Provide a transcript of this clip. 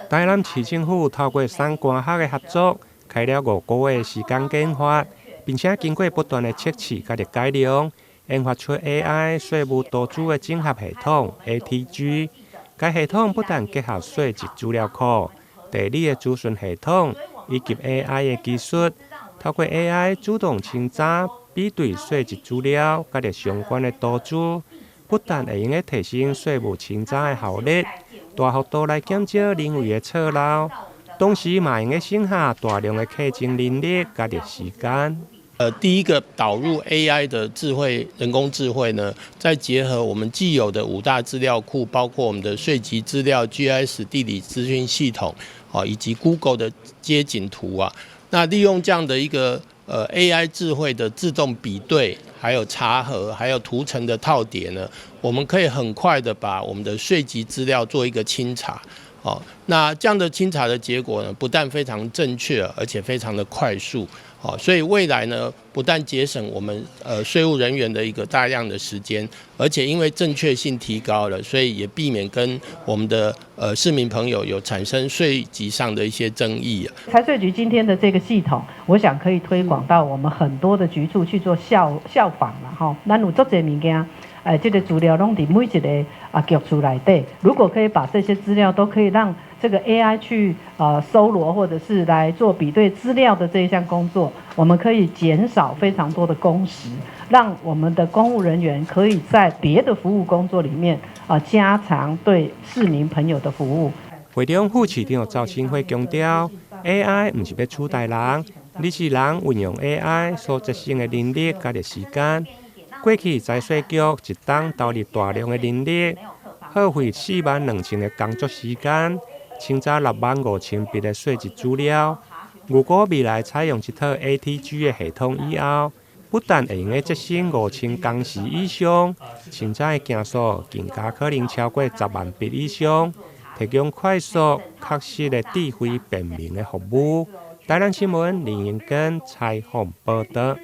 台南市政府透過產官學的合作，開了5個月時間研發，並且經過不斷的測試佮改良，研發出 AI 稅務圖紙的整合系統 ATG。該系統不但結合稅籍資料庫、地理的資訊系統以及 AI 的技術，透過 AI 自動清查、比對稅籍資料佮相關的圖紙，不但會用得提升稅務清查的效率，大幅度來減少人為的錯漏，同時嘛會用得省下大量的課徵人力佮時間。第一個導入 AI 的智慧人工智慧呢，再結合我們既有的五大資料庫，包括我們的稅籍資料、GIS 地理資訊系統，以及 Google 的街景圖啊，那利用這樣的一個AI 智慧的自動比對，還有查核，還有圖層的套疊呢，我們可以很快的把我們的稅籍資料做一個清查。哦，那這樣的清查的結果呢，不但非常正確，而且非常的快速。哦，所以未來呢，不但節省我們稅務人員的一個大量的時間，而且因為正確性提高了，所以也避免跟我們的市民朋友有產生稅籍上的一些爭議。財稅局今天的這個系統，我想可以推廣到我們很多的局處去做效仿啦。吼，咱有足濟物件。這個資料攏佇每一个局處內底，如果可以把這些資料都可以讓這個 AI 去搜羅，或者是來做比對資料的這一項工作，我們可以減少非常多的工時，讓我們的公務人員可以在別的服務工作裡面加強對市民朋友的服務。會中副市長趙新輝強調，AI 毋是欲取代人，而是人運用 AI 所節省的人力佮時間。過去財稅局一冬投入大量的人力，耗費42,000個工作時間，清查65,000筆的稅籍資料。預估未來採用這套 ATG 的系統以後，不但會用得節省5000工時以上，清查的件數更加可能超過100,000筆以上，提供快速、確實的智慧便民的服務。台南新聞林英根採訪報導。